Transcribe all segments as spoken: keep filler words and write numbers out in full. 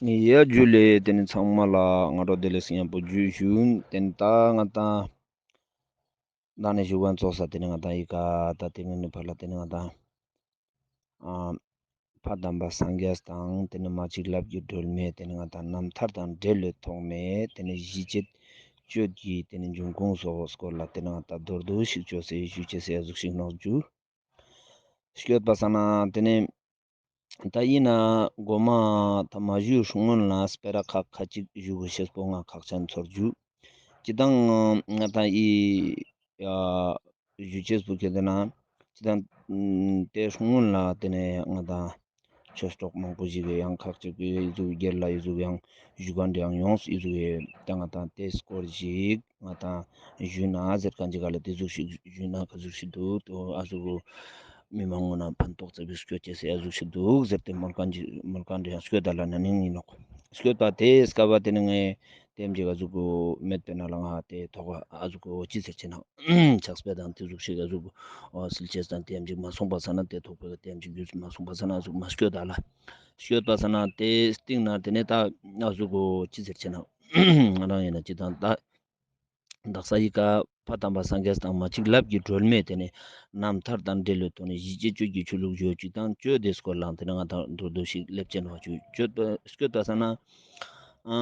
ཡ་ཇུ་ལེ། ཏེ་ནེ་ཚང་མ་ལ་སྔ་དྲོ་བདེ་ལེགས་ཉམ་པོ་ཇུ་ཞུ། ཏེ་ནེ་ད་ང་དང་ད་ནེ་ཞུ་བ་ཙོགས་ས་ཏེ་ནེ་ང་དང་ཡི་ཀ་ད་ཏེ་ནེ་ཕར་ལ་ཏེ་ནེ་ང་དང་ཨ་ཕ་དམ་པ་སངས་རྒྱས་དང་ཏེ་ནེ་མ་གཅིག་ལབ་ཀྱི་སྒྲོལ་མའི་ཏེ་ནེ་ང་དང་རྣམ་ཐར་དང་འབྲེལ་ལོའི་ཐོག་ནེ་ཏེ་ནེ་གཞི་བྱེས་གཅོད་ཀྱི་ཏེ་ནེ་འབྱུང་ཁུངས་སོགས་སྐོར་ལ་ཏེ་ནེ་ང་དང་མདོར་བསྡུས་ཤིག་ཅོས་སེ་ཞུ་ཅེས་སི་ཨ་ཟུག་ཤིག་ནོག་ཇུ། སྐྱོད་པ་ས་ན་ཏེ་ནེ་ད་ཡིན་ན་གོ་མ་ད་མ་ཞུ་སྔོན་ལ་སྤེ་ར་ཁག་ཁ་ཅིག་ཞུ་དགོས་ཤེས་པོ་ང་ཁག་ཅན་ཚོར་ཇུ། ཅི་དང་ང་དང་ཨི་ཡ་ཞུ་ཅེས་པོ་ཁྱེད་དེ་ན་ཅི་དང་ཏེ་སྔོན་ལ་ཏེ་ནེ་ང་དང་ཆོས་གྲོགས་མང་པོ་ཞིག་གི་ཡང་ཁག་ཅིག་གི་ཨི་ཟུག་སྒེར་ལ་ཨི་ཟུག་ཡང་ཞུ་ག་འདྲ་ཡང་ཡོངས་ཨི་ཟུག་གི་ད་ང་དང་ཏེ་སྐོར་ཞིག་ང་དང་ཞུས་ན་ཟེར་ག་ཅིག་ག་ལ་ཏེ་ཟུག་ཤིག་ཞུས་ན་ག་ཟུག་ཤིག་འདུག་ཏོ་ཨ་ཟུག་གུ་མི་མང་ངོ་ན་ཕན་ཐོགས་ཙ་པིག་སྐྱོད་ཅེས་སི་ཨ་ཟུག་ཤིག་འདུག་ཟེར་ཏེ་མོལ་ག་ཅིག་མོལ་ག་འདྲ་ཡང་སྐྱོད་ད་ལ་ན་ནིང་ཡིན་ནོག། སྐྱོད་པ་ཏེ་སྐབས་པ་ཏེ་ནེ་ངས་ཏེ་ཡམ་ཅིག་ཨ་ཟུག་གུ་མེད་པའི་ནང་ལ་ང་ཏེ་ཐོག་ཨ་ཟུག་གུ་ཅི་ཟེར་ཅེ་ན་ཕྱག་དཔེ་དང་ཏེ་ཟུག་ཤིག་ཨ་ཟུག་གུ་སིལ་ཅེས་དང་ཏེ་ཡམ་ཅིག་མ་སོང་པ་ས་ན་ཏེ་ཐོག་པའི་ཏེ་ཡམ་ཅིག་རྒྱུས་མ་སོང་པ་ས་ན་ཨ་ཟུག་མ་སྐྱོད་ད་ལ་སྐྱོད་པ་ས་ན་ཏེ་སྟིང་ན་ཏེ་ནེ་ད་ཨ་ཟུག་གུ་ཅི་ཟེར་ཅེ་ན་ང་རང་ཡིན་ན་ཅི་དང་ད་དག་ས་ཡི་ཀ་ཕ་དམ་པ་སངས་རྒྱས་དང་མ་གཅིག་ལབ་ཀྱི་སྒྲོལ་མའི་ཏེ་ནེ་རྣམ་ཐར་དང་འབྲེལ་ལོའི་ཐོག་ནེ་གཞི་བྱེས་གཅོད་ཀྱི་ཆོས་ལུགས་ཞུ་ཅིག་དང་གཅོད་དེ་སྐོར་ལ་ཏེ་ནེ་ང་དང་མདོར་བསྡུས་ཤིག་ལེབ་ཅེ་ནོག་ཞུ། གཅོད་པ་སྐྱོད་པ་ས་ན་ཨ་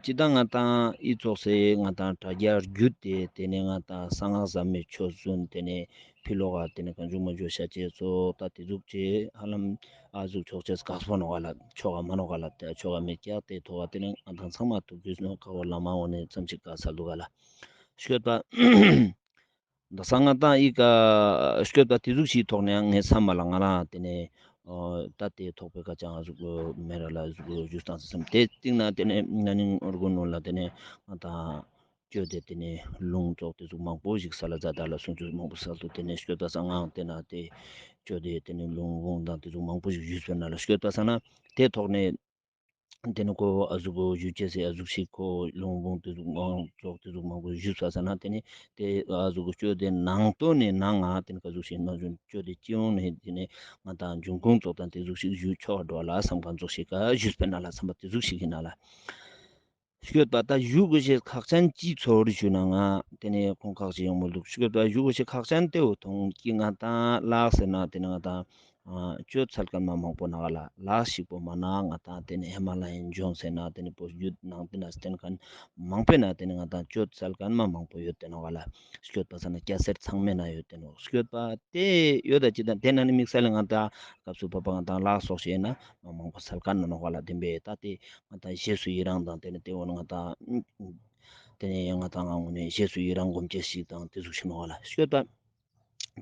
ཅི་དང་ང་དང་ཨི་ཙོགས་སེ་ང་དང་དྲ་རྒྱ་བརྒྱུད་དེ་ཏེ་ནེ་ང་དང་གསང་སྔགས་ཟབ་མོའི་ཆོས་ཟུན་ཏེ་ནེ་ཕི་ལོག་ག་ཏེ་ནེ་གང་བྱུང་མ་བྱུང་ཤ་ཅེས་ཙོགས་ད་ཏེ་ཟུག་ཅེས་ཧ་ལམ་ཨ་ཟུག་ཆོག་ཅེས་དཀགས་པོ་ནོག་ག་ལ་ཆོག་ག་མ་ནོག་ག་ལ་ཏེ་ཆོག་ག་མེད་ཀྱག་ཏེ་ཐོག་ག་ཏེ་ནེ་ང་དང་ཚང་མ་ཐུགས་རྒྱུས་ནོག་ཀ་བོ་བླ་མ་འོ་ནེ་ཙམ་ཅིག་དཀའ་ས་འདུག་ག་ལ། སྐྱོད་པ་ད་ས་ང་དང་ཨི་ཀ་སྐྱོད་པ་ཏེ་ཟུག་ཤིག་ཐོག་ནེ་ངའི་བསམ་པ་ལ་ང་རང་ཏེ་ནེ་ཨོ་ད་ཏེ་ཐོག་པའི་ཀ་ཅང་ཨ་ཟུག་མེ་ར་ལ་ཨ་ཟུག་ཞུས་ཏང་སེམས་ཏེ་སྟིང་ན་ཏེ་ནེ་ན་ནིང་ཨོ་རྒོ་ནོ་ལ་ཏེ་ནེ་ང་དང་གཅོད་དེ་ཏེ་ནེ་ལུང་ཙོགས་ཏེ་ཟུག་མང་པོ་ཞིག་ས་ལ་ཛ་ད་ལ་སུང་ཆུ་མང་པོ་ས་ལ་ཏེ་ནེ་སྐྱོད་པ་ས་ངའང་ཏེ་ན་ཏེ་གཅོད་དེ་ཏེ་ནེ་ལུང་བོང་དང་ཏེ་ཟུག་མང་པོ་ཞིག་ཞུས་པའི་ནང་ལ་སྐྱོད་པ་ས་ན་ཏེ་ཐོག་ནེ་ཏེ་ནེ་ཁོ་ཨ་ཟུག་གོ་ཞུ་ཅེས་སི་ཨ་ཟུག་ཤིག་ཁོ་ལུང་བོང་ཏེ་ཟུག་མང་ཙོགས་ཏེ་ཟུག་མང་པོ་ཞུས་པ་ས་ན་ཏེ་ནེ་ཏེ་ཨ་ཟུག་གོ་གཅོད་དེ་ནང་དོན་ནི་ནང་ང་ཏེ་ནེ་ག་ཟུག་ཤིག་ན་ཟུག་གཅོད་དེ་སྤྱི་ཡོངས་ནེ་ཏེ་ནེ་ང་དང་འབྱུང་ཁུངས་ཙོགས་དང་ཏེ་ཟུག་ཤིག་ཞུ་ཆོག་འགྲོ་ལ་བསམ་གང་ཙོགས་ཤིག་ག་ཞུས་པའི་ནང་ལ་བསམ་པ་ཏེ་ཟུག་ཤིག་གི་ནང་ལ། སྐྱོད་པ་ད་ཞུ་དགོས་ཤེས་ཁག་ཅན་ཅི་ཚོར་ཞུ་ན་ང་ཏེ་ནེ་ཁོང་ཁག་ཅིག་ཡོང་མོལ་འདུག། སྐྱོད་པ་ཞུ་དགོས་ཤེས་ཁག་ཅན་ཏེ་བོ་ཐོང་ཀི་ང་དང་ལགས་ཟེར་ན་ཏེ་ནེ་ང་དང་ཨ་གཅོད་སལ་ཁན་མ་མང་པོ་ན་ག་ལ་ལགས་ཤིག་པོ་མ་ན་ང་དང་ཏེ་ནེ་ཧི་མ་ལ་ཡན་ལྗོངས་ཟེར་ན་ཏེ་ནེ་བོད་བརྒྱུད་ནང་ཏེ་ན་སྟེན་ཁན་མང་པོ་ན་ཏེ་ནེ་ང་དང་གཅོད་སལ་ཁན་མ་མང་པོ་ཡོད་ཏེ་ནོག་ག་ལ། སྐྱོད་པ་ས་ན་སྐྱ་སེར་ཚང་མའི་ན་ཡོད་ཏེ་ནོག། སྐྱོད་པ་ཏེ་ཡོད་ད་ཅི་དང་ཏེ་ན་ནི་དམིགས་བསལ་ལ་ང་དང་སྐབས་སུ་བབ་པ་ང་དང་ལགས་སོགས་ཤེས་ན་མ་མང་པོ་སལ་ཁན་ནོག་ག་ལ། བདེན་པའི་ད་ཏེ་ང་དང་རྗེས་སུ་ཡི་རང་དང་ཏེ་ནེ་ཏེ་འོ་ན་ང་དང་ཏེ་ནེ་ང་དང་ང་ངོ་ནེ་རྗེས་སུ་ཡི་རང་སྒོམ་ཅེས་ཤིག་དང་ཏེ་ཟུག་ཤིག་ནོག་ག་ལ། སྐྱོད་པ་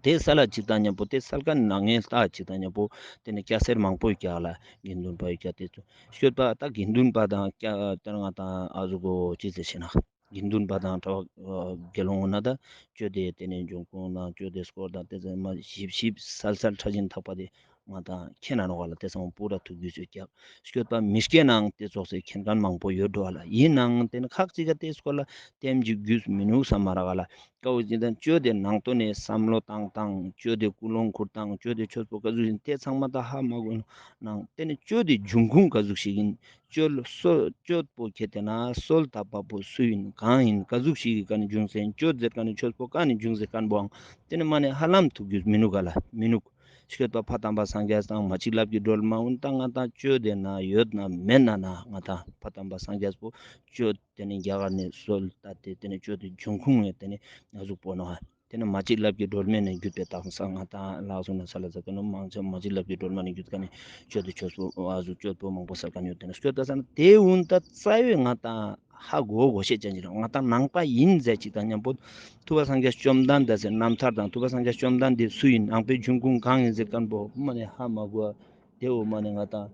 ཏེ་ས་ལ་ཅིག་དང་ཉམ་པོ་ཏེ་སལ་ཁན་ན་ངའི་ལྟ་ཅིག་དང་ཉམ་པོ་ཏེ་ནེ་སྐྱ་སེར་མང་པོ་ཡོད་ཀྱག་ལ། དགེ་འདུན་པ་ཡོད་ཀྱག་ཏེ་ཚོ་སྐྱོད་པ་ད་དགེ་འདུན་པ་དང་སྐྱ་ཏེ་ང་དང་ཨ་ཟུག་གོ་ཅི་ཟེར་ཤེ་ན་དགེ་འདུན་པ་དང་གྲྭ་པ་དགེ་སློང་ངོ་ན་ད་གཅོད་དེ་ཏེ་ནེ་འབྱུང་ཁུངས་དང་གཅོད་དེ་སྐོར་དང་ཏེ་ཚོ་མ་ཞིབ་ཞིབ་སལ་སལ་ཕྲ་ཞིང་ཐག་པ་ཏེ་ང་དང་ཁྱེད་ན་ནོག་ག་ལ། ཏེ་ཚང་མ་པུ་ར་ཐུགས་རྒྱུས་ཡོད་ཀྱག། སྐྱོད་པ་མི་སྐྱེ་ནང་ཏེ་ཙོགས་སེ་མཁྱེན་ཁན་མང་པོ་ཡོད་འགྲོ་ག་ལ། ཡིན་ནང་ཏེ་ནེ་ཁག་ཅིག་ག་ཏེ་སྐོར་ལ་ཏེམ་ཅིག་རྒྱུས་མི་ནུག་བསམ་མ་རག་ག་ལ། ཀ་བོ་ཅི་དང་གཅོད་དེ་ནང་དོན་ནེ་བསམ་བློ་བཏང་སྟངས་གཅོད་དེ་ཀུན་སློང་ཁུར་སྟངས་གཅོད་དེ་ཆོས་པོ་ག་ཟུག་ཡིན་ཏེ་ཚང་མ་ད་ཧ་མ་གོ་ནང་ཏེ་ནེ་གཅོད་དེ་འབྱུང་ཁུངས་ག་ཟུག་ཤིག་ཡིན། གཅོད་སོ་གཅོད་པོ་ཁྱེད་དེ་ན་སོལ་ཐབས་པ་པོ་སུ་ཡིན་གང་ཡིན་ག་ཟུག་ཤིག་གི་ཀ་ནེ་འབྱུང་ཟེར་གཅོད་ཟེར་ཀ་ནེ་ཆོས་པོ་ཀ་ནེ་འབྱུང་ཟེར་ཁན་བོའང་ཏེ་ནེ་མ་ནེ་ཧ་ལམ་ཐུགས་རྒྱུས་མི་ནུག་ག་ལ་མི་ནུག། སྐྱོད་པ་ཕ་དམ་པ་སངས་རྒྱས་དང་མ་གཅིག་ལབ་ཀྱི་སྒྲོལ་མ་འོན་ཏང་ང་དང་གཅོད་དེ་ན་ཡོད་ན་མེད་ན་ན་ང་དང་ཕ་དམ་པ་སངས་རྒྱས་པོ་གཅོད་ཏེ་ནེ་རྒྱ་གར་ནེ་སོལ་ཏ་ཏེ་ཏེ་ནེ་གཅོད་དེ་འབྱུང་ཁུངས་ཡོད་ཏེ་ནེ་ང་ཟུག་པོ་ནོ། ཏེ་ནེ་མ་གཅིག་ལབ་ཀྱི་སྒྲོལ་མའི་ནང་བརྒྱུད་པའི་དག་ས་ང་དང་ལགས་སོ་ན་ས་ལ་ཟ་ཀ་ནོ་མང་ཆེ་མ་གཅིག་ལབ་ཀྱི་སྒྲོལ་མ་ནེ་བརྒྱུད་ཀ་ནེ་གཅོད་དེ་ཆོས་པོ་ཨ་ཟུག་གཅོད་པོ་མང་པོ་སལ་ཀ་ནེ་ཡོད་ཏེ་ནེ་སྐྱོད་པ་ས་ན་ཏེ་འོན་ཏ་རྩ་བའི་ང་དང་ཧ་གོ་གོ་ཤེས་ཅན་ཅི་རང་ང་དང་ནང་པ་ཡིན་ཟེར་ཅིག་དང་མཉམ་པོ་ཐུབ་པ་སངས་རྒྱས་བཅོམ་ལྡན་འདས་སི་རྣམ་ཐར་དང་ཐུབ་པ་སངས་རྒྱས་བཅོམ་ལྡན་འདས་སུ་ཡིན་ནང་པའི་འབྱུང་ཁུངས་གང་ཡིན་ཟེར་ཁན་པོ་མ་ནེ་ཧ་མ་གོ་བ། ཏེ་འོ་མ་ནེ་ང་དང་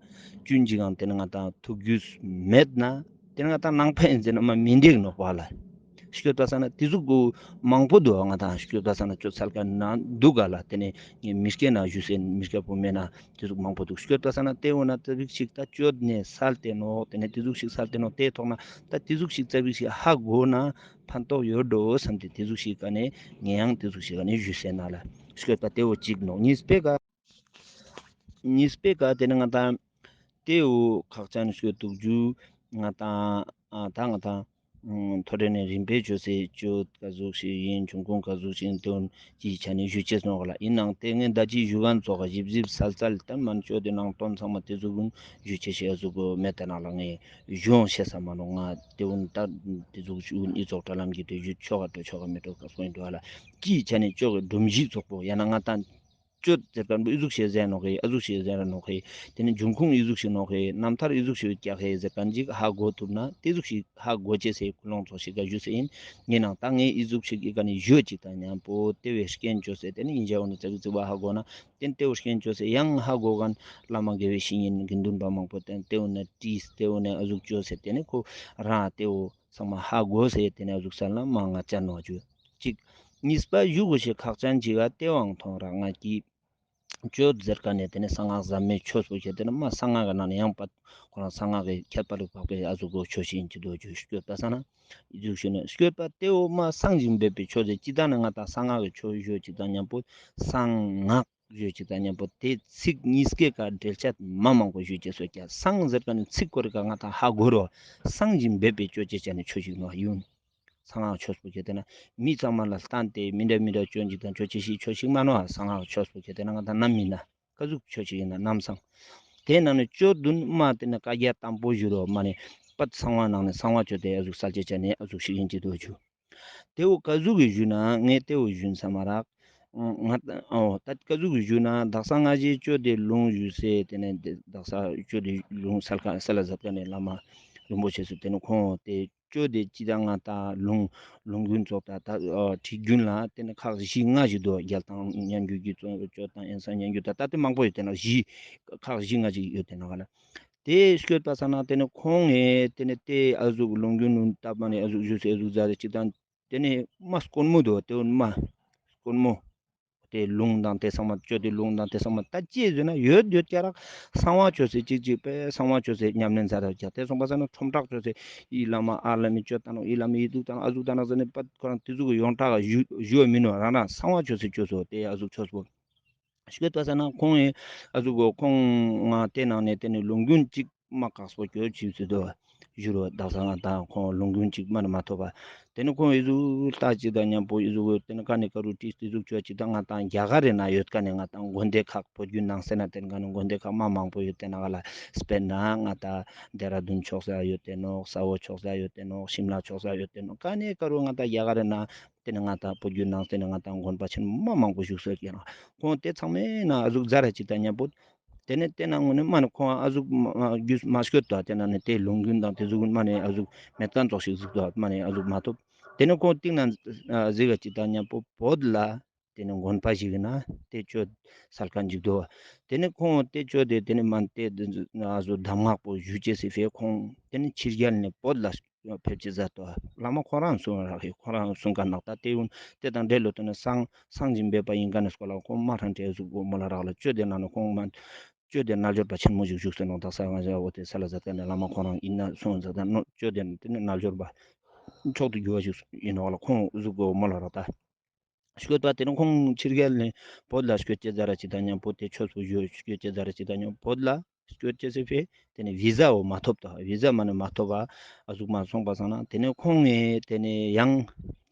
ཅུན་ཅིག་གང་ཏེ་ནེ་ང་དང་ཐུགས་རྒྱུས་མེད་ན་ཏེ་ནེ་ང་དང་ནང་པ་ཡིན་ཟེར་ན་མ་མི་འགྲིག་ནོག་པ་ལ། སྐྱོད་པ་ས་ན་ཏེ་ཟུག་གུ་མང་པོ་འདུག་ང་དང་སྐྱོད་པ་ས་ན་གཅོད་སལ་ཀ་ན་འདུག་ག་ལ། ཏེ་ནེ་ངས་མི་སྐྱེ་ན་ཞུ་སེ་མི་སྐྱེ་པོ་མེད་ན་ཏེ་ཟུག་མང་པོ་འདུག་སྐྱོད་པ་ས་ན་ཏེ་འོ་ན་ཙ་པིག་ཞིག་ཏ་གཅོད་ནེ་སལ་ཏེ་ནོག་ཏེ་ནེ་ཏེ་ཟུག་ཞིག་སལ་ཏེ་ནོག་ཏེ་ཐོག་ན་ཏ་ཏེ་ཟུག་ཞིག་ཙ་པིག་ཞིག་ཧ་གོ་ན་ཕན་ཐོགས་ཡོད་འགྲོ་བསམ་སྟེ་ཏེ་ཟུག་ཞིག་ག་ནེ་ངས་ཡང་ཏེ་ཟུག་ཞིག་ག་ནེ་ཞུ་སེ་ན་ལ་སྐྱོད་པ་ཏེ་འོ་གཅིག་ནོག་གཉིས་པའི་ཀ་གཉིས་པའི་ཀ་ཏེ་ནེ་ང་དང་ ཏེ་བོ་ཁག་ཅན་སྐྱོད་དུག་ཇུ། ང་ཏང་ཨ་ད་ང་ཏང་ཨ་ཐོ་རེ་ནེ་རིམ་པས་ཅོས་སེ་ཅོ་ཀ་ཟུག་ཞིག་ཨིན་བྱུང་ཁུངས་ཀ་ཟུག་ཞིག་ཨིན་ཏེ་བོ་ཅིའི་ཆ་ནེ་ཞུ་ཅེས་ནོག་ལ། ཨིན་ནའང་ཏེ་ངས་ད་ཅི་ཞུ་ཁན་ཙོགས་ཞིབ་ཞིབ་སལ་སལ་ཏེ་མན་ཅོ་ཏེ་ནང་དོན་ཚང་མ་ཏེ་ཟུག་གུན་ཞུ་ཅེས་ཤིག་ཨ་ཟུག་གོ་མེད་ད་ནང་ལ་ངས་ཞུའང་ཤེས་ས་མ་ནོག། ང་ཏེ་བོ་ད་ཏེ་ཟུག་ཞུ་ཨིན་ཨི་ཙོགས་དྲ་ལམ་གྱི་ཏེ་ཞུ་ཆོག་ག་ཏོ་ཆོག་ག་མེད་ཏོ་ཁག་སོང་ཨིན་ཏོ་ཨ་ལ། ཅིའི་ཆ་ནེ་ཅོ་གི་སྒྲོམ་གཞི་ཙོགས་པོ་ཡང་ན་ང་ཏང་ཅོ་ཟེར་ཁན་བོ་ཨི་ཟུག་ཤིག་ཟེར་ནོག་ཧེ། ཨ་ཟུག་ཤིག་ཟེར་ནོག་ཧེ། ཏེ་ནེ་འབྱུང་ཁུངས་ཨི་ཟུག་ཤིག་ནོག་ཧེ། རྣམ་ཐར་ཨི་ཟུག་ཤིག་ཀྱག་ཧེ་ཟེར་ཁན་ཅིག་ཧ་གོ་ཐུབ་ན་ཏེ་ཟུག་ཤིག་ཧ་གོ་ཅེས་སི་ཀུན་སློང་ཙོགས་ཤིག་ག་ཞུས་སེ་ཨིན། ངས་ནང་ད་ངས་ཨི་ཟུག་ཤིག་ཨི་ཀ་ནེ་ཞུ་ཅིག་དང་ཉམ་པོ་ཏེ་བོའི་རྐྱེན་ཅོས་སེ་ཏེ་ནེ་ཨིན་ཇའོ་ནེ་ཙ་གི་ཙི་བ་ཧ་གོ་ན་ཏེ་ནེ་ཏེ་བོའི་རྐྱེན་ཅོས་སེ་ཡང་ཧ་གོ་ཁན་བླ་མ་དགེ་བའི་བཤེས་གཉེན་དགེ་འདུན་པ་མང་པོ་ཏེ་ནེ་ཏེ་བོ་ནེ་དྲིས་ཏེ་བོ་ནེ་ཨ་ཟུག་ཅོས་སེ་ཏེ་ནེ་ཁོ་རང་ཏེ་བོ་ཚང་མ་ཧ་གོ་སེ་ཏེ་ནེ་ཨ་ཟུག་སལ་ན་མ་ང་ཅན་ནོག་ཇུ། ཅིག་གཉིས་པ་ཞུ་གོས་ཤེས་ཁག་ཅན་ཅིག་ག་ཏེ་བོའང་ཐོང་རག་ང་ཀི་ཅོ་ཟེར་ཁན་ནེ་ཏེ་ནེ་གསང་སྔགས་ཟབ་མོའི་ཆོས་པོ་ཁྱེར་ཏེ་ན་མ་གསང་སྔགས་ཀྱི་ནང་ནེ་ཡང་པ་ཁོ་རང་གསང་སྔགས་ཀྱི་ཁྱད་པར་དུ་འཕགས་པའི་ཨ་ཟུག་གོ་ཆོས་ཤིག་ཨིན་ཅི་དོ་ཇུ། སྐྱོད་པ་ས་ན་ཨི་ཟུག་ཞུ་ན་སྐྱོད་པ་ཏེ་བོ་མ་གསང་ཞིང་འབེབས་པའི་ཆོས་ཟེར་ཅི་ད་ནི་ང་ཏང་གསང་སྔགས་ཀྱི་ཆོས་ཞུ་ཅིག་དང་ཉམ་པོ་གསང་སྔགས་ཞུ་ཅིག་དང་ཉམ་པོ་ཏེ་ཚིག་གཉིས་ཀའི་ཀ་འབྲེལ་ཆད་མ་མང་པོ་ཞུ་ཅེས་སོ་ཀྱ། གསང་ཟེར་ཁན་ནི་ཚིག་སྐོར་ཀ་ང་ཏང་ཧ་གོ་རོ། གསང་ཞིང་འབེབས་པའི་ཅོ་ཅེས་ཅ་ནི་ཆོས་ཤིག་ནོག་ཡུན། གསང་སྔགས་ཆོས་པོ་ཁྱེར་ཏེ་ན་མི་ཚང་མ་ལ་སྟན་ཏེ་མི་འདྲ་མི་འདྲ་ཅོ་ཅིག་དང་ཅོ་ཅེས་ཤིག་ཆོས་ཤིག་མ་ནོག། གསང་སྔགས་ཆོས་པོ་ཁྱེར་ཏེ་ན་ང་ཏང་ནམ་མིན་ན་ཀ་ཟུག་ཆོས་ཤིག་ཨིན་ན་ནམ་སང་། ཏེ་ནང་ནེ་ཅོ་དུན་མ་ཏེ་ནེ་ཀ་རྒྱ་དམ་པོ་ཞུ་རོ་མ་ནེ་པད་གསང་བ་ནང་ནེ་གསང་བ་ཅོ་ཏེ་ཨ་ཟུག་སལ་ཅེས་ཅ་ནི་ཨ་ཟུག་ཤིག་ཨིན་ཅི་དོ་ཇུ། ཏེ་བོ་ཀ་ཟུག་གི་ཞུ་ན་ངས་ཏེ་བོ་ཞུན་ས་མ་རག། ང་ཨོ་ད་ཀ་ཟུག་གི་ཞུ་ན་དག་ས་ང་ཞེས་ཅོ་ཏེ་ལུང་ཞུས་སེ་ཏེ་ནེ་དག་ས་ཅོ་ཏེ་ལུང་སལ་ཁན་སལ་ལ་ཟབ་ཁན་ནི་བླ་མ་རིན་པོ་ཆེ་སུ་ཏེ་ནེ་ཁོང་ཏེ་ཅོ་ཏེ་ཅི་དང་ང་ཏང་ལུང་ལུང་རྒྱུན་ཙོགས་ད་ད་ཁྲིད་རྒྱུན་ལ་ཏེ་ནེ་ཁག་བཞི་ལྔ་ཞིག་དུག། རྒྱལ་ཐང་སྙན་བརྒྱུད་ཀྱི་ཅོ་དང་ཨེན་སང་སྙན་བརྒྱུད་ད་ད་ཏེ་མང་པོ་ཡོད་ཏེ་ནོག། བཞི་ཁག་བཞི་ལྔ་ཞིག་ཡོད་ཏེ་ནོག་ལ། ཏེ་སྐྱོད་པ་ས་ན་ཏེ་ནེ་ཁོང་ངི་ཏེ་ནེ་ཏེ་ཨ་ཟུག་ལུང་རྒྱུན་ནུན་ཏབ་མ་ནེ་ཨ་ཟུག་ཞུས་སེ་ཨ་ཟུག་ཟ་རེ་ཅིག་དང་ཏེ་ནེ་མ་སྐོར་མོ་དུག། ཏེ་བོ་མ་སྐོར་མོ་ཏེ་ལུང་དང་ཏེ་ཚང་མ་ཅོ་ཏེ་ལུང་དང་ཏེ་ཚང་མ་ད་ཅི་ཟེར་ན་ཡོད་ཡོད་ཀྱ་རག། གསང་བ་ཅོས་སེ་ཅིག་ཅིག་པས་གསང་བ་ཅོས་སེ་ཉམས་ལེན་ཟ་རེ་ཀྱ་ཏེ་སོང་པ་ས་ན་ཁྲོམ་བྲག་ཅོས་སེ་ཨི་བླ་མ་ཨ་བླ་མའི་ཅོ་ད་ནོག། ཨི་བླ་མའི་ཨི་ཟུག་ད་ནོག་ཨ་ཟུག་ད་ནོག་ཟེར་ནེ་པད་ཁོ་རང་ཏེ་ཟུག་གི་ཡོངས་གྲགས་ཞུ་ཞུ་བ་མིན་ནོག། རང་རང་གསང་བ་ཅོས་སེ་ཅོས་སོ་ཏེ་ཨ་ཟུག་ཅོས་པོ། སྐྱོད་པ་ས་ན་ཁོང་ངི་ཨ་ཟུག་གོ་ཁོང་ང་ཏེ་ནང་ནེ་ཏེ་ནེ་ལུང་རྒྱུན་ཅིག་མ་ཁག་པོ་ཅོ་ཅིག་ཟེར་དོ་ཞུ་རོ། དག་ས་ང་ཏང་ཁོང་ལུང་རྒྱུན་ཅིག་མ་ནེ་མ་ཐོབ་པ། ཏེ་ནེ་ཁོང་ཨི་ཟུག་ལྟ་ཅིག་དང་ཉམ་པོ་ཨི་ཟུག་གོ་ཏེ་ནེ་ཀ་ནེ་ཀ་རུ་ཏིས་ཏེ་ཟུག་ཅོ་ཅིག་དང་ང་ཏང་རྒྱ་གར་རི་ན་ཡོད་ཀ་ནེ་ང་ཏང་དགོན་སྡེ་ཁག་བོད་བརྒྱུད་ནང་སེ་ན་ཏེ་ནེ་ཀ་ནེ་དགོན་སྡེ་ཁག་མ་མང་པོ་ཡོད་ཏེ་ནེ་ག་ལ་སྤེར་ན་ང་ཏང་ལྡེ་ར་ལྡུན་ཕྱོགས་ས་ཡོད་ཏེ་ནོག། ས་འོག་ཕྱོགས་ས་ཡོད་ཏེ་ནོག། ཤིམ་ལ་ཕྱོགས་ས་ཡོད་ཏེ་ནོག། ཀ་ནེ་ཀ་རུ་ང་ཏང་རྒྱ་གར་རི་ན་ཏེ་ནེ་ང་ཏང་བོད་བརྒྱུད་ནང་སེ་ན་ང་ཏང་དགོན་པ་ཆེན་མོ་མ་མང་པོ་བཞུགས་སོ་ཀྱ་ན། ཁོང་ཏེ་ཚང་མའི་ནང་ཨ་ཟུག་ཟ་རེ་ཅིག་དང་ཉམ་པོ། ཏེ་ནེ་ཏེ་ནང་ངོ་ནེ་མ་ནེ་ཁོང་ཨ་ཟུག་མ་རྒྱུས་མ་སྐྱོད་དོ། ཏེ་ནང་ནེ་ཏེ་ལུང་རྒྱུན་དང་ཏེ་ཟུག་མ་ནེ་ཨ་ཟུག་མེད་ཁན་ཙོགས་ཤིག་ཟུག་དོ་མ་ནེ་ཨ་ཟུག་མ་ཐོབ། ཏེ་ནེ་ཁོང་ཏིང་ནེ་ཨ་ཟིག་ག་ཅིག་དང་ཉམ་པོ་བོད་ལ་ཏེ་ནེ་དགོན་པ་ཞིག་གི་ནང་ཏེ་ཅོ་སལ་ཁན་ཅིག་དོ། ཏེ་ནེ་ཁོང་ཏེ་ཅོ་ཏེ་ཏེ་ནེ་མ་ཏེ་ཨ་ཟུག་གདམས་ངག་པོ་ཞུ་ཅེས་སི་ཕིའ་ཁོང་ཏེ་ནེ་ཕྱི་རྒྱལ་ནེ་བོད་ལ་ཕེབས་ཅེས་ཟ་དོ། བླ་མ་ཁོང་རང་གསུང་རག་གི་ཁོང་རང་གསུང་ཁན་ནང་ད་ཏེ་ཡུན་ཏེ་དང་འབྲེལ་ལོ་ཏེ་ནེ་གསང་གསང་ཞིང་འབེབས་པ་ཨིན་ཁན་ནི་སྐོར་ལ་ཁོང་མ་རང་ཏེ་ཟུག་གོ་མོལ་ལ་རག་ལ་ཅོ་ཏེ་ནང་ནེ་ཁོང་མ་ཅོ་ཏེ་རྣལ་འབྱོར་པ་ཆེན་མོ་ཞིག་བཞུགས་སེ་ནོག། དག་ས་ང་ཞ་འོ་ཏེ་སལ་ལ་ཟ་ཏེ་ནེ་བླ་མ་ཁོང་རང་ཨིན་ན་གསུང་ཟ་ཏེ་ནོག། ཅོ་ཏེ་ནེ་ཏེ་ནེ་རྣལ་འབྱོར་པ་མཆོག་ཏུ་གྱུར་པ་ཞིག་ཨིན་ནོག་ལ་ཁོང་ཟུག་གོ་མོལ་ལ་རག་ད། སྐྱོད་པ་ཏེ་ནེ་ཁོང་ཕྱི་རྒྱལ་ནེ་བོད་ལ་སྐྱོད་ཅེས་ཟ་ར་ཅིག་དང་ཉམ་པོ་ཏེ་ཆོས་པོ་ཞུ་སྐྱོད་ཅེས་ཟ་ར་ཅིག་དང་ཉམ་པོ་བོད་ལ་སྐྱོད་ཅེས་སི་ཕིའ་ཏེ་ནེ་བི་ཟ་བོ་མ་ཐོབ་ཏོ། བི་ཟ་མ་ནེ་མ་ཐོབ་པ་ཨ་ཟུག་མ་སོང་པ་སང་ན་ཏེ་ནེ་ཁོང་ངི་ཏེ་ནེ་ཡང་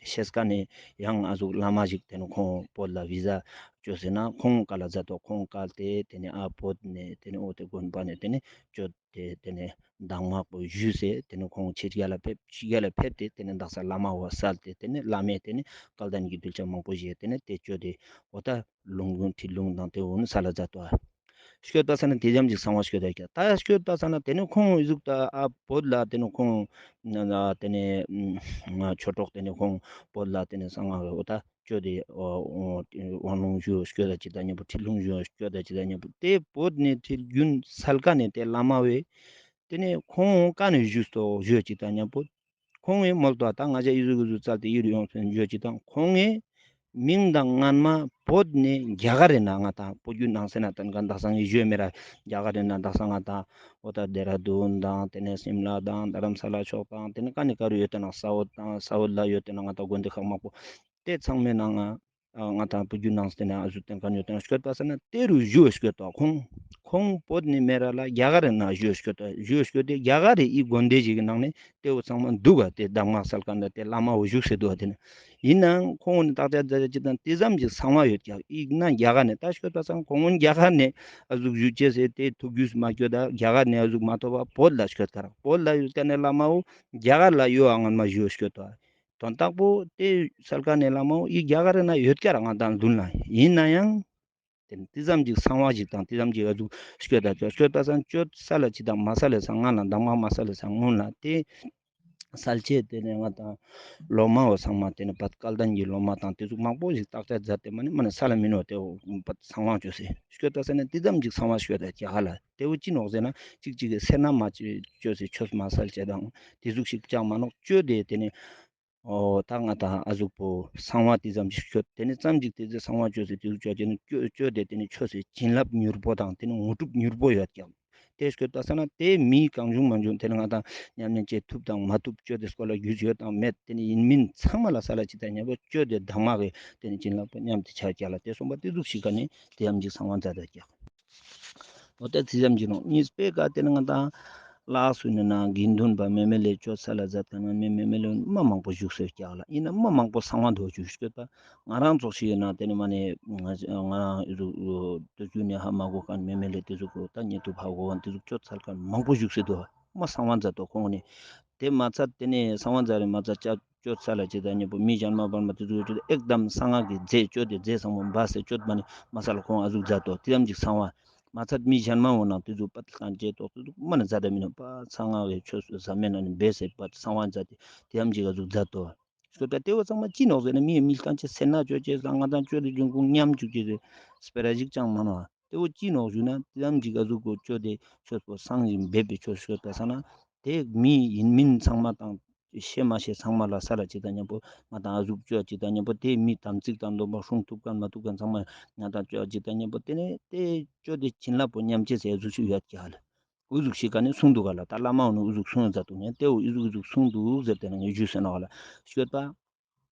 ཤེས་ཀ་ནེ་ཡང་ཨ་ཟུག་བླ་མ་ཞིག་ཏེ་ནེ་ཁོང་བོད་ལ་བི་ཟ་ཅོས་སེ་ན་ཁོང་བཀལ་ལ་ཛད་དོ། ཁོང་བཀལ་ཏེ་ཏེ་ནེ་ཨ་བོད་ནེ་ཏེ་ནེ་འོ་ཏེ་དགོན་པ་ནེ་ཏེ་ནེ་ཅོ་ཏེ་ཏེ་ནེ་གདམས་ངག་པོ་ཞུས་སེ་ཏེ་ནེ་ཁོང་ཕྱི་རྒྱལ་ལ་ཕེབས་ཕྱི་རྒྱལ་ལ་ཕེབས་ཏེ་ཏེ་ནེ་དག་ས་བླ་མ་བོ་སལ་ཏེ་ཏེ་ནེ་བླ་མས་ཏེ་ནེ་སྐལ་ལྡན་གྱི་གདུལ་བྱ་མང་པོ་ཞིག་ཏེ་ནེ་ཏེ་ཅོ་ཏེ་འོ་ད་ལུང་རྒྱུན་ཁྲིད་ལུང་དང་ཏེ་འོ་ནི་སལ་ལ་ཛད་དོ། སྐྱོད་པ་ས་ན་ཏེ་ཙམ་ཞིག་གསང་བ་སྐྱོད་ད་ཀྱ་ད་སྐྱོད་པ་ས་ན་ཏེ་ནེ་ཁོང་ཨི་ཟུག་ད་ཨ་བོད་ལ་ཏེ་ནེ་ཁོང་ཏེ་ནེ་ཆོས་གྲོགས་ཏེ་ནེ་ཁོང་བོད་ལ་ཏེ་ནེ་གསང་སྔགས་འོ་ད་ཅོ་ཏེ་དབང་ལུང་ཞུ་སྐྱོད་ད་ཅིག་དང་ཉམ་པོ་ཁྲིད་ལུང་ཞུ་སྐྱོད་ད་ཅིག་དང་ཉམ་པོ་ཏེ་བོད་ནེ་ཁྲིད་རྒྱུན་སལ་ཀ་ནེ་ཏེ་བླ་མ་བོས་ཏེ་ནེ་ཁོང་ཀ་ནེ་ཞུས་ཏོ་ཞུ་ཅིག་དང་ཉམ་པོ་ཁོང་ངི་མོལ་ཏོ་ད་ང་ཞ་ཨི་ཟུག་ཨི་ཟུག་ཙལ་ཏེ་ཨི་རུ་ཡོང་སེ་ཞུ་ཅིག་དང་ཁོང་ངི་མིང་དང་སྔན་མ་བོད་ནེ་རྒྱ་གར་རི་ན་ང་ཏང་བོད་བརྒྱུད་ནང་སེ་ན་ཏན་ཀ་དག་ས་ངས་ཞུས་མེད་ར་རྒྱ་གར་རི་ན་དག་ས་ང་ཏང་འོ་ད་ལྡེ་ར་ལྡུན་དང་ཏེ་ནེ་སིམ་ལ་དང་རྡ་རམ་ས་ལ་ཕྱོགས་དང་ཏེ་ནེ་ཀ་ནེ་ཀ་རུ་ཡོད་ཏེ་ནོག་ས་འོག་དང་ས་འོག་ལ་ཡོད་ཏེ་ནོག་ང་ཏང་དགོན་སྡེ་ཁག་མང་པོ་ཏེ་ཚང་མའི་ནང་ང་ ང་དང་བུ་རྒྱུད་ནང་སྟེ་ན་ཨ་ཟུག་སྟེན་ཁན་ཡོད་དེ་ན་སྐྱོད་པ་ས་ན་ཏེ་རུ་ཞུ་སྐྱོད་དོ། ཁོང་ཁོང་བོད་ནེ་མེ་ར་ལ་རྒྱ་གར་ན་ཞུ་སྐྱོད་དོ། ཞུ་སྐྱོད་དེ་རྒྱ་གར་རི་ཨི་དགོན་སྡེ་ཞིག་གི་ནང་ནེ་ཏེ་བོ་ཚང་མ་འདུག་ག་ཏེ་གདམས་ངག་སལ་ཁན་ད་ཏེ་བླ་མ་བོ་བཞུགས་སེ་འདུག་ག་ཏེ་ན། ཨིན་ནའང་ཁོང་ནི་ཏག་ཏག་ཏག་ཏག་ཅིག་དང་ཏེ་ཙམ་ཅིག་གསང་བ་ཡོད་ཀྱག་ཨིན་ན་རྒྱ་གར་ནེ་ད་སྐྱོད་པ་ས་ན་ཁོང་རྒྱ་གར་ནེ་ཨ་ཟུག་ཞུ་ཅེས་སེ་ཏེ་ཐུགས་རྒྱུས་མ་སྐྱོད་ད་རྒྱ་གར་ནེ་ཨ་ཟུག་མ་ཐོབ་པ་བོད་ལ་སྐྱོད་ཀ་རག་བོད་ལ་ཡོད་ཀ་ནེ་བླ་མ་བོ་རྒྱ་གར་ལ་ཡོད་ཨ་ངན་མ་ཞུ་སྐྱོད་དོ། དོན་དག་པོ་ཏེ་སལ་ཁན་ནི་བླ་མ་བོ་ཨི་རྒྱ་གར་ན་ཡོད་ཀྱག་རག་ང་དང་མདུན་ལ་ཨིན་ནའང་ཏེ་ནི་ཏེ་ཙམ་ཅིག་གསང་བ་ཞིག་དང་ཏེ་ཙམ་ཅིག་ཨ་ཟུག་སྐྱོད་ད་སྐྱོད་པ་ས་ན་སྐྱོད་སལ་ཅིག་དང་མ་སལ་ས་ང་ལ་གདམས་ངག་མ་སལ་ས་སྔོན་ལ་ཏེ་སལ་ཅེས་ཏེ་ནི་ང་དང་སློབ་མ་བོ་ཚང་མ་ཏེ་ནི་བད་སྐལ་ལྡན་གྱི་སློབ་མ་དང་ཏེ་ཟུག་མང་པོ་ཞིག་བརྟག་དཔྱད་མཛད་དེ་མ་ནེ་མ་ནེ་སལ་མི་ནོག་ཏེ་བོ་བད་གསང་བ་ཅོས་སེ་སྐྱོད་པ་ས་ན་ཏེ་ཙམ་ཅིག་གསང་བ་སྐྱོད་ད་ཀྱག་ཧ་ལ་ཏེ་བོ་ཅི་ནོག་ཟེར་ན་ཅིག་ཅིག་གི་སེར་སྣ་མ་ཅོས་སེ་ཆོས་མ་སལ་ཅེས་དང་ཏེ་ཟུག་ཞིག་ཅང་མ་ནོག་ཅོས་ཏེ་ཏེ་ནི་འོ་ད་ང་དང་ཨ་ཟུག་པོ་གསང་བ་ཏེ་ཙམ་ཞིག་ཤོད། ཏེ་ནེ་ཙམ་ཞིག་ཏེ་ཙམ་གསང་བ་ཅོས་སེ་ཏེ་ཟུག་ཅོས་ཏེ་ནི་ཅོ་ཅོས་ཏེ་ཏེ་ནི་ཆོས་སི་བྱིན་རླབས་མྱུར་པོ་དང་ཏེ་ནི་དངོས་གྲུབ་མྱུར་པོ་ཡོད་ཀྱག་ཏེ་ཤོད་པ་ས་ན་ཏེ་མི་གང་བྱུང་མང་བྱུང་ཏེ་ནི་ང་དང་ཉམས་ལེན་ཅོ་ཐུབ་དང་མ་ཐུབ་ཅོས་ཏེ་སྐོར་ལ་རྒྱུས་ཡོད་དང་མེད་ཏེ་ནི་ཨིན་མིན་ཚང་མ་ལ་སལ་ཅིག་དང་ཉམ་པོ་ཅོས་ཏེ་གདམས་ངག་གི་ཏེ་ནི་བྱིན་རླབས་པོ་མཉམ་དུ་ཆ་ཀྱག་ལ་ཏེ་སོང་པ་ཏེ་ཟུག་ཞིག་ག་ནི་ཏེ་ཙམ་ཞིག་གསང་བ་མཛད་དེ་ཀྱག་འོ་ཏེ་ཙམ་ཞིག་ནོག་གཉིས་པའི་ཀ་ཏེ་ནི་ང་དང་ལགས་སུ་ནི་ན་དགེ་འདུན་པ་མེ་མེ་ལེ་ཅོ་སལ་ལ་མཛད་ཁན་ནི་མེ་མེ་མེ་ལེ་མ་མང་པོ་བཞུགས་སེ་ཀྱག་ལ་ཨིན་ན་མ་མང་པོ་གསང་བ་འདུག་ཅུ་ཤོད་པ་ང་རང་ཙོགས་ཤིག་ཡིན་ན་ཏེ་ནི་མ་ནེ་ང་རང་ཏེ་ཟུག་ཏེ་ཟུག་ནི་ཧ་མ་གོ་ཁན་མེ་མེ་ལེ་ཏེ་ཟུག་གོ་ད་ཉེ་ཐུབ་ཧ་གོ་ཁན་ཏེ་ཟུག་ཅོ་སལ་ཁན་མང་པོ་བཞུགས་སེ་འདུག་མ་གསང་བ་མཛད་དོ་ཁོང་ནི་ཏེ་མ་ཚད་ཏེ་ནི་གསང་བ་མཛད་རེ་མ་ཚད་ཅ་ཅོ་སལ་ཅིག་དང་ཉམ་པོ་མི་གཞན་མ་བར་མ་ཏེ་ཟུག་ཅོ་ཨེག་དམ་གསང་སྔགས་ཀྱི་རྫས་ཅོ་ཏེ་རྫས་ཚང་མ་སྦས་སེ་ཅོ་མ་ནེ་མ་སལ་ཁོང་ཨ་ཟུག་མཛད་དོ་ཏེ་ཙམ་ཞིག་གསང་བ། མ་ཚད་མི་གཞན་མ་འོ་ན་ཏེ་ཟུག་པད་ཁན་ཅེ་ཏོག་ཏེ་ཟུག་མ་ནེ་མཛད་དེ་མི་ནོག་པ་གསང་སྔགས་ཀྱི་ཆོས་སུ་ཟ་མེད་ན་ནི་སྦས་སེ་པད་གསང་བ་མཛད་དེ་ཏེ་ཙམ་ཞིག་ཨ་ཟུག་མཛད་དོ། སྐྱོད་པ་ཏེ་བོ་ཚང་མ་ཅི་ནོག་ཟེར་ན་མི་མི་ལྟན་ཅེ་སེར་སྣ་ཅོ་ཅེས་ང་དང་ཅོ་ཏེ་འབྱུང་ཁུངས་ཉམས་ཅུག་ཅེས་སི་སྤེ་ར་ཞིག་ཅང་མ་ནོག་ཏེ་བོ་ཅི་ནོག་ཞུ་ན་ཏེ་ཙམ་ཞིག་ཨ་ཟུག་གོ་ཅོ་ཏེ་ཆོས་པོ་གསང་ཞིང་སྦས་པའི་ཆོས་ཤོད་པ་ས་ན་ཏེ་མི་ཨིན་མིན་ཚང་མ་དང་ཤེས་མ་ཤེས་ཚང་མ་ལ་སལ་ཅིག་དང་ཉམ་པོ་ང་དང་ཨ་ཟུག་ཅོ་ཅིག་དང་ཉམ་པོ་ཏེ་མི་དམ་ཚིག་དང་སྡོམ་པ་སྲུང་ཐུབ་ཁན་མ་ཐུབ་ཁན་ཚང་མ་ང་དང་ཅོ་ཅིག་དང་ཉམ་པོ་ཏེ་ནེ་ཏེ་ཅོ་ཏེ་བྱིན་རླབས་པོ་ཉམས་ཅེས་སི་ཨ་ཟུག་ཞིག་ཡོད་ཀྱག་ལ། འུ་ཟུག་ཞིག་ག་ནི་གསུངས་འདུག་ག་ལ། ད་བླ་མ་འོ་ནི་འུ་ཟུག་གསུངས་མཛད་འདུག་ཉན་ཏེ་འུ་ཟུག་འུ་ཟུག་གསུངས་འདུག་ཟེར་ཏེ་ནི་ངས་ཞུས་ཟེར་ནོག་ག་ལ། ཤོད་པ།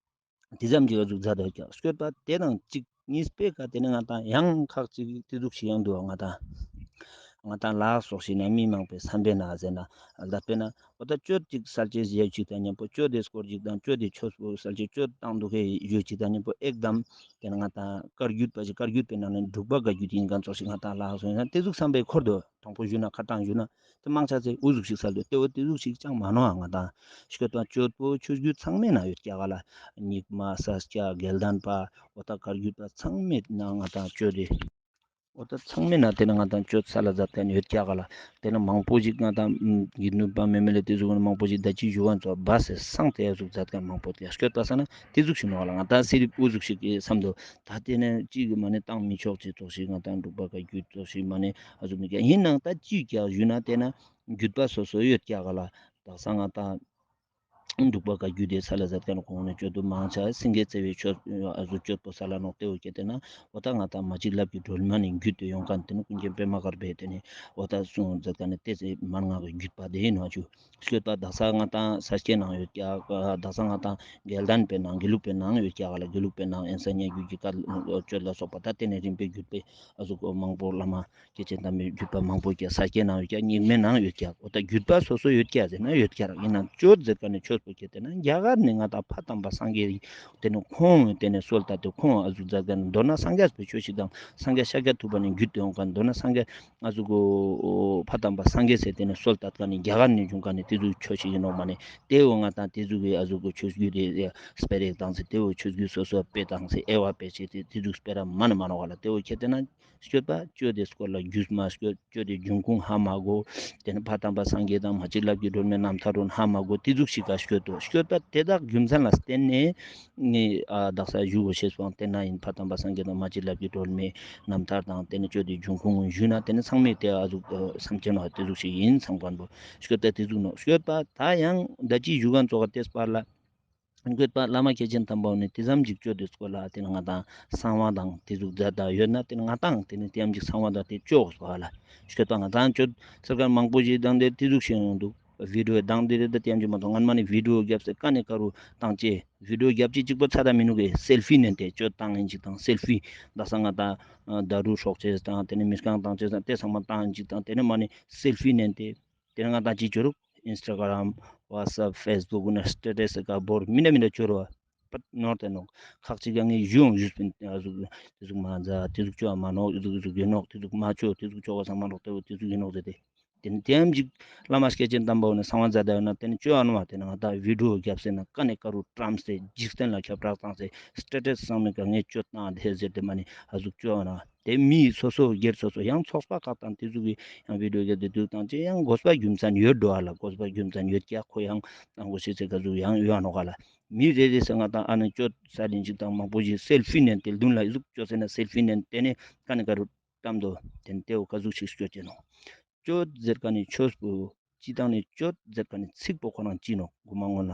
ཏེ་ཙམ་ཞིག་ཨ་ཟུག་མཛད་དེ་ཀྱག་ཤོད་པ་ཏེ་དང་ཅིག་གཉིས་པའི་ཀ་ཏེ་ནི་ང་དང་ཡང་ཁག་ཅིག་ཏེ་ཟུག་ཞིག་ཡང་འདུག་ང་དང་། ང་དང་ལ་སོགས་ཤིག་ན་མི་མང་པོའི་བསམ་པའི་ནང་ཟེར་ན་ཨ་ལ་དཔེར་ན་འོ་ད་ཅོ་ཅིག་སལ་ཅེས་ཡོད་ཅིག་དང་ཉམ་པོ་ཅོ་ཏེ་སྐོར་ཅིག་དང་ཅོ་ཏེ་ཆོས་པོ་སལ་ཅེས་ཅོ་བཏང་འདུག་ག་ཡོད་ཅིག་དང་ཉམ་པོ་ཨེག་དམ་ཏེ་ནི་ང་དང་བཀའ་བརྒྱུད་པ་ཞིག་བཀའ་བརྒྱུད་པའི་ནང་ནས་འབྲུག་པ་བཀའ་བརྒྱུད་ཡིན་ཁན་ཙོགས་ཤིག་ང་དང་ལ་སོགས་ཡིན་ན་ཏེ་ཟུག་བསམ་པའི་འཁོར་དུ། དང་པོ་ཞུ་ན་ཁ་ཏང་ཞུ་ན་ཏེ་མང་ཆེ་ཚེ་འུ་ཟུག་ཞིག་སལ་འདུག་ཏེ་བོ་ཏེ་ཟུག་ཞིག་ཅང་མ་ནོག་ང་དང་། ཤོད་པ་ཅོ་པོ་ཆོས་བརྒྱུད་ཚང་མའི་ནང་ཡོད་ཀྱག་ག་ལ། རྙིང་མ་ས་སྐྱ་དགེ་ལྡན་པ་འོ་ད་བཀའ་བརྒྱུད་པ་ཚང་མའི་ནང་ང་དང་ཅོ་ཏེ། འོ་ད་ཚང་མའི་ནང་ཏེ་ནི་ང་དང་ཅོ་སལ་ལ་མཛད་དེ་ཡོད་ཀྱག་ག་ལ། ཏེ་ནི་མང་པོ་ཞིག་ང་དང་དགེ་འདུན་པ་མེ་མེ་ལེ་ཏེ་ཟུག་མང་པོ་ཞིག་ད་ཅི་ཞུ་བ་ཚོ་སྦས་སེ་སང་ཏེ་ཨ་ཟུག་མཛད་ཁན་མང་པོ་ཏེ་ཤོད་པ་ས་ན་ཏེ་ཟུག་ཞིག་ནོག་ག་ལ། ང་དང་སེ་རིབ་འུ་ཟུག་ཞིག་གི་བསམ་འདུག་ད་ཏེ་ནི་ཅིག་གི་མ་ནེ་བཏང་མི་ཆོག་ཅེས་ཙོགས་ཤིག་ང་དང་འབྲུག་པ་བཀའ་བརྒྱུད་ཙོགས་ཤིག་མ་ནེ་ཨ་ཟུག་མི་ཀྱག་ཡིན་ནའང་ད་ཅི་ཀྱག་ཞུ་ན་ཏེ་ན་བརྒྱུད་པ་སོ་སོ་ཡོད་ཀྱག་ག་ལ། དག་ས་ང་དང་འབྲུག་པ་བཀའ་བརྒྱུད་དེ་སལ་ལ་མཛད་ཁན་ཁོང་ནི་ཅོ་དུ་མང་ཆེ་སེང་གེ་རྩེ་བའི་ཆོས་ཨ་ཟུག་ཅོ་པོ་སལ་ལ་ནོག་ཏེ་བོ་ཁྱེད་ཏེ་ན་འོ་ད་ང་དང་མ་གཅིག་ལབ་ཀྱི་སྒྲོལ་མ་ནི་བརྒྱུད་དེ་ཡོང་ཁན་ཏེ་ནི་ཀུན་མཁྱེན་པདྨ་དཀར་པོའི་ཏེ་ནི་འོ་ད་གསུངས་མཛད་ཁན་ནི་ཏེ་ཚེ་མན་ངག་གི་བརྒྱུད་པ་དེ་ཡིན་ནོག་ཅུ། ཤོད་པ་དག་ས་ང་དང་ས་སྐྱའི་ནང་ཡོད་ཀྱག་ག་དག་ས་ང་དང་དགེ་ལྡན་པའི་ནང་དགེ་ལུགས་པའི་ནང་ཡོད་ཀྱག་ག་ལ། དགེ་ལུགས་པའི་ནང་ཨེན་ས་ཉ་རྒྱུད་ཀྱི་བཀའ་ཆོས་ལ་སོགས་པ་ད་ཏེ་ནི་རིམ་པས་བརྒྱུད་པའི་ཨ་ཟུག་གོ་མང་པོ་བླ་མ་སྐྱེས་ཆེན་དམ་པའི་བརྒྱུད་པ་མང་པོ་ཀྱག་ས་སྐྱའི་ནང་ཡོད་ཀྱག་རྙིང་མའི་ནང་ཡོད་ཀྱག་འོ་ད་བརྒྱུད་པ་སོ་སོ་ཡོད་ཀྱག་ཟེར་ན་ཡོད་ཀྱག་རག་ཡིན་ན་ཅོ་ཟེར་ཁན་ནི་ཆོས་པོ་ཁྱེད་ཏེ་ན་རྒྱ་གར་ནི་ང་དང་ཕ་དམ་པ་སངས་རྒྱས་ཏེ་ནི་ཁོང་ཏེ་ནི་སྲོལ་ལྟར་ཏེ་ཁོང་ཨ་ཟུག་མཛད་ཁན་མདོར་ན་སངས་རྒྱས་པའི་ཆོས་ཤིག་དང་སངས་རྒྱས་ཤཱཀྱ་ཐུབ་པ་ནི་བརྒྱུད་དེ་ཡོང་ཁན་མདོར་ན་སངས་རྒྱས་ཨ་ཟུག་གོ་ཕ་དམ་པ་སངས་རྒྱས་ཟེར་ཏེ་ནི་སྲོལ་ལྟར་ཁན་ནི་རྒྱ་གར་ནི་བྱུང་ཁན་ནི་ཏེ་ཟུག་ཆོས་ཤིག་ཡིན་ནོག་མ་ནེ་ཏེ་བོ་ང་དང་ཏེ་ཟུག་གི་ཨ་ཟུག་གོ་ཆོས་བརྒྱུད་དེ་སྤེ་ར་དང་ཟེར་ཏེ་བོ་ཆོས་བརྒྱུད་སོ་སོ་སྤེ་དང་ཟེར་དབྱེ་བ་སྤེ་ཆེ་ཏེ་ཏེ་ཟུག་སྤེ་ར་མ་ནེ་མ་ནོག་ག་ལ། ཏེ་བོ་ཁྱེད་ཏེ་ན་ཤོད་པ་ཅོ་དེ་སྐོར་ལ་རྒྱུས་མ་ཤོད་ཅོ་དེ་འབྱུང་ཁུངས་ཧ་མ་གོ། ཏེ་ནི་ཕ་དམ་པ་སངས་རྒྱས་དང་མ་གཅིག་ལབ་ཀྱི་སྒྲོལ་མའི་རྣམ་ཐར་རུ་ཧ་མ་གོ་ཏེ་ཟུག་ཞིག་ག་ཤོད་དོ། ཤོད་པ་ཏེ་དག་རྒྱུ་མཚན་ལ་བརྟེན་ནས་ངས་ཨ་དག་ས་ཞུ་གོ་ཤེས་སོང་ཏེ་ན་ཡིན་ཕ་དམ་པ་སངས་རྒྱས་དང་མ་གཅིག་ལབ་ཀྱི་སྒྲོལ་མའི་རྣམ་ཐར་དང་ཏེ་ནི་ཅོ་དེ་འབྱུང་ཁུངས་ཞུས་ན་ཏེ་ནི་ཚང་མས་ཏེ་ཨ་ཟུག་བསམ་ཁྱེར་ནོག་ཏེ་ཟུག་ཞིག་ཡིན་བསམ་ཁན་པོ་ཤོད་པ་ཏེ་ཟུག་ནོག། ཤོད་པ་ད་ཡང་ད་ཅི་ཞུ་ཁན་ཙོགས་ཏེ་སྤར་ལ། ཤོད་པ་བླ་མ་སྐྱེས་ཆེན་དམ་པ་ནི་ཏེ་ཙམ་ཞིག་ཅོ་དེ་སྐོར་ལ་ཏེ་ནི་ང་དང་གསང་བ་དང་ཏེ་ཟུག་མཛད་ད་ཡོད་ན་ཏེ་ནི་ང་དང་ཏེ་ནི་ཏེ་ཙམ་ཞིག་གསང་བ་དང་ཏེ་ཅོ་གོས་པ་ལ། ཤོད་པ་ང་དང་ཅོ་ཟེར་ཁན་མང་པོ་ཞིག་དང་ཏེ་ཏེ་ཟུག་ཞིག་ཡོང་འདུག་བི་ཌི་ཡོ་དང་དེ་རེད་ད་ཏེ་ཡང་ཅི་མ་གཏོགས་ངན་མ་ནི་བི་ཌི་ཡོ་རྒྱབ་སྟེ་ཀ་ནེ་ཀ་རུ་བཏང་ཅེས་བི་ཌི་ཡོ་རྒྱབ་ཅེས་གཅིག་པོ་ཚད་ད་མི་ནུག་གི་སེལ་ཕི་ནན་ཏེ་ཅོ་བཏང་ཡིན་ཅིག་དང་སེལ་ཕི་ད་ས་ང་ད་ད་རུ་སྲོག་ཅེས་དང་ཏེ་ནེ་མི་རྐང་བཏང་ཅེས་དང་ཏེ་ཚང་མ་བཏང་ཡིན་ཅིག་དང་ཏེ་ནེ་མ་ནི་སེལ་ཕི་ནན་ཏེ་ཏེ་ནེ་ང་ད་ཅི་ཅོ་རུག་ཨིན་སི་ཊ་གྷ་རམ་ཝ་ཊི་སེབ་ཕེ་སི་བུག་ནེ་སི་ཊེ་ཊས་ཀ་བོར་མི་འདྲ་མི་འདྲ་ཅོ་རུག་པ་པད་ནོར་ཏེ་ནོག་ཁག་ཅིག་ཡང་ངས་ཞུ་ཡང་ཞུས་པིན་ཨ་ཟུག་ཏེ་ཟུག་མ་མཛད་ཏེ་ཟུག་ཅོ་མ་ནོག་ཏེ་ཟུག་ཏེ་ཟུག་ཡོད་ནོག་ཏེ་ཟུག་མ་ཅོ་ཏེ་ཟུག་ཅོ་གོས་མ་ནོག་ཏེ་ཏེ་ཟུག་ཡོད་ནོག་ཟེར་ཏེ། ཏེ་ནེ་ཏེ་ཡང་ཅིག་བླ་མ་སྐྱེས་ཆེན་དམ་པ་འོ་ནེ་གསང་བ་མཛད་ད་ཡོད་ན་ཏེ་ནེ་ཅོ་ཨ་ནོ་བ་ཏེ་ནེ་ང་ད་བི་ཌི་ཡོ་རྒྱབ་སེ་ན་ཀ་ནེ་ཀ་རུ་བཀྲམ་སེ་འཇིག་རྟེན་ལ་ཁྱབ་བསྒྲགས་བཏང་སེ་སི་ཊེ་ཊས་སང་མེད་ཀ་ངས་ཅོ་བཏང་ཏེ་ཟེར་ཏེ་མ་ནི་ཨ་ཟུག་ཅོ་ཨ་ན་ཏེ་མི་སོ་སོ་སྒེར་སོ་སོ་ཡང་ཚོགས་པ་ཁག་དང་ཏེ་ཟུག་གི་ཡང་བི་ཌི་ཡོ་རྒྱབ་སྟེ་དུག་བཏང་ཅེས་ཡང་དགོས་པ་རྒྱུ་མཚན་ཡོད་འགྲོ་ཨ་ལ་དགོས་པ་རྒྱུ་མཚན་ཡོད་ཀྱག་ཁོ་ཡང་བཏང་དགོས་ཤེས་ཟེར་ག་ཟུག་ཡང་ཡོད་ཨ་ནོ་ག་ལ། མི་རེ་རེ་སེ་ང་ད་ཨ་ནི་ཅོ་ས་ལིན་ཅིག་དང་མང་པོ་ཞིག་སེལ་ཕི་ནན་ཏེ་ལྡུན་ལ་ཨི་ཟུག་ཅོ་སེ་ན་སེལ་ཕི་ནན་ཏེ་ནེ་ཀ་ནེ་ཀ་རུ་བཀྲམ་དོ། ཏེ་ནེ་ཏེ་བོ་ཀ་ཟུག་ཞིག་ཅོ་ཅེས་ནོག་ཅོ་ཟེར་ཀ་ནི་ཆོས་པོ་ཅི་དང་ནི་ཅོ་ཟེར་ཀ་ནི་ཚིག་པོ་ཁོ་རང་ཅི་ནོག་གོ་མ་སྔོན་ལ།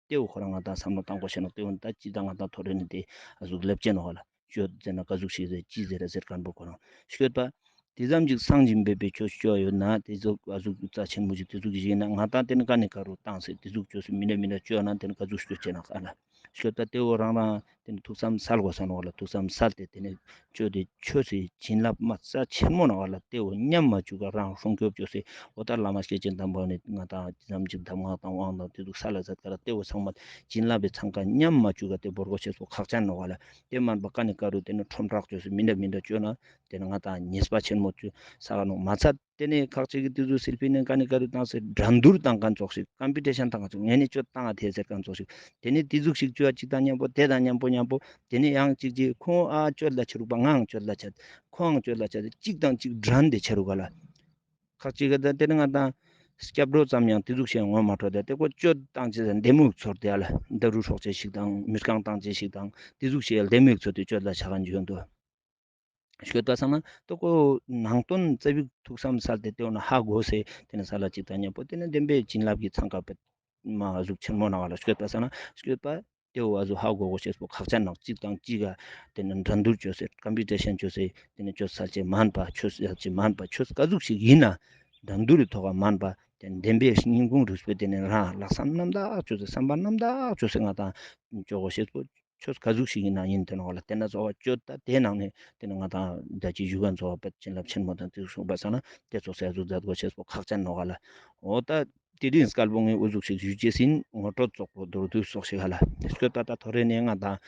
ཏེ་བོ་ཁོ་རང་ང་ད་བསམ་བློ་བཏང་དགོས་ཤེས་ནོག་ཏེ་བོ་ད་ཅི་ད་ང་ད་ཐོ་རེ་ནི་ཏེ་ཨ་ཟུག་ལེབ་ཅེས་ནོག་ག་ལ། ཅོ་ཟེར་ན་ཀ་ཟུག་ཞིག་ཟེར་ཅི་ཟེར་ར་ཟེར་ཁན་པོ་ཁོ་རང་ཤོད་པ། ཏེ་ཙམ་ཅིག་སངས་ཀྱི་འབད་པའི་ཆོས་ཅོ་ཡོད་ན་ཏེ་ཟུག་ཨ་ཟུག་རྩ་ཆེན་མོ་ཞིག་ཏེ་ཟུག་ཞིག་ཡིན་ན་ང་ད་ཏེ་ནི་ཀ་ནེ་ཀ་རུ་བཏང་སེ་ཏེ་ཟུག་ཅོ་སེ་མི་འདྲ་མི་འདྲ་ཅོ་ན་ཏེ་ནི་ཀ་ཟུག་ཅོ་ཅེས་ནོག་ག་ལ། ཤོད་པ་ཏེ་བོ་རང་རང་ཏེ་ནི་ཐུགས་བསམ་སལ་དགོས་ས་ནོག་ག་ལ། ཐུགས་བསམ་སལ་ཏེ་ཏེ་ནི་ཅོ་ཏེ་ཆོས་སི་བྱིན་རླབས་མ་རྩ་ཆེན་མོ་ནོག་ག་ལ། ཏེ་བོ་ཉམས་མ་བཅུག་ག་རང་སྲུང་སྐྱོབ་ཅོ་སེ་འོ་ད་བླ་མ་སྐྱེས་ཆེན་དམ་པ་ནི་ང་ད་ཅི་ཙམ་ཅིག་གདམས་ངག་དང་དབང་དང་ཏེ་ཟུག་སལ་ལ་ཟེར་ག་ལ། ཏེ་བོ་ཚང་མ་བྱིན་རླབས་པའི་ཚང་ཀ་ཉམས་མ་བཅུག་ག་ཏེ་བོར་དགོས་ཤེས་པོ་ཁག་ཅན་ནོག་ག་ལ། ཏེ་མན་པ་ཀ་ནེ་ཀ་རུ་ཏེ་ནི་ཁྲོམ་བསྒྲགས་ཅོ་སེ་མི་འདྲ་མི་འདྲ་ཅོ་ན་ཏེ་ནི་ང་ད་ཉེས་པ་ཆེན་མོ་ཅོ་ས་ག་ནོག་མ་ཚད། ཏེ་ནེ་ཁག་ཅིག་གི་ཏེ་ཟུག་སེལ་ཕི་ནན་ཀ་ནེ་ཀ་རུ་བཏང་སེ་འགྲན་བསྡུར་བཏང་ཁན་ཙོགས་ཤིག་ཀམ་པི་ཊི་ཤན་བཏང་ཁན་ཙོགས་ངས་ནི་ཅོ་བཏང་ང་ཏེ་ཟེར་ཁན་ཙོགས་ཤིག་ཏེ་ནེ་ཏེ་ཟུག་ཞིག་ཅོ་ཨ་ཅིག་དང་ཉམ་པོ་ཏེ་དང་ཉམ་པོ་ཉམ་པོ་ཏེ་ནེ་ཡང་ཅིག་ཅིག་ཁོང་ཨ་ཅོ་ལ་ཆ་རུག་པ་ངའང་ཅོ་ལ་ཆ་ཁོའང་ཅོ་ལ་ཆ་ཅིག་དང་ཅིག་འགྲན་ཏེ་ཆ་རུག་ག་ལ། ཁག་ཅིག་གི་ད་ཏེ་ནེ་ང་དང་སྐྱབས་འགྲོ་ཙམ་ཡང་ཏེ་ཟུག་ཞིག་ངོ་མ་འཕྲོད་དེ་ཏེ་ཁོ་ཅོ་བཏང་ཅེས་ལྡེ་མིག་ཚོར་ཏེ་ཨ་ལ་ད་རུ་སྲོག་ཅེས་ཤིག་དང་མི་རྐང་བཏང་ཅེས་ཤིག་དང་ཏེ་ཟུག་ཞིག་ལྡེ་མིག་ཚོར་ཏེ་ཅོ་ལ་ཆ་ཁན་ཅིག་ཡོང་དུག་ཤོད་པ་སང་ན་ཏོ་ཀོ་ནང་དོན་རྩ་བའི་ཐུགས་བསམ་སལ་ཏེ་ཏེ་འོ་ན་ཧ་གོ་སེ་ཏེ་ནེ་ས་ལ་ཅིག་དང་ཉམ་པོ་ཏེ་ནེ་བདེན་པའི་བྱིན་རླབས་ཀྱི་ཚང་ཀ་པད་མ་ཟུག་ཆེན་མོ་ནང་ལ་ཤོད་པ་སང་ན་ཤོད་པ་ཏེ་འོ་ཨ་ཟུག་ཧ་གོ་གོ་ཤེས་པོ་ཁག་ཅན་ནོག་ཅིག་དང་ཅིག་ག་ཏེ་ནེ་འགྲན་བསྡུར་ཅོ་སེ་ཀམ་པི་ཊི་ཤན་ཅོ་སེ་ཏེ་ནེ་ཅོ་སལ་ཅེས་མན་པ་ཆོས་སལ་ཅེས་མན་པ་ཆོས་ཀ་ཟུག་ཞིག་ཡིན་ན་འགྲན་བསྡུར་རི་ཐོག་ག་མན་པ་ཏེ་ནེ་བདེན་པའི་སྙིང་ཁུང་རུས་པའི་ཏེ་ནེ་རང་ལྷག་བསམ་རྣམ་དག་ཅོ་སེ་བསམ་པ་རྣམ་དག་ཅོ་སེ་ང་དང་ཅོ་གོ་ཤེས་པོ་ཆོས་ཀ་ཟུག་ཞིག་ཡིན་ན་ཡིན་ཏེ་ནོག་ལ། ཏེ་ན་ཚོགས་པ་ཅོ་ད་ཏེ་ནང་ནེ་ཏེ་ནེ་ང་དང་ད་ཅི་ཞུ་གན་ཚོགས་པ་བྱིན་རླབས་ཆེན་མོ་དང་ཏེ་ཟུག་གསུངས་པ་སང་ན་ཏེ་ཚོགས་སེ་ཨ་ཟུག་མཛད་དགོས་ཤེས་པོ་ཁག་ཅན་ནོག་ལ། འོ་ད་དེ་རིང་སྐལ་བོ་ངས་འུ་ཟུག་ཞིག་ཞུ་ཅེས་ཡིན། ངོ་སྤྲོད་ཙོགས་པོ་མདོར་བསྡུས་ཙོགས་ཤིག་ཧ་ལ་སྐྱོད་ད་ད་ཐོ་རེ་ནེ་ང་དང་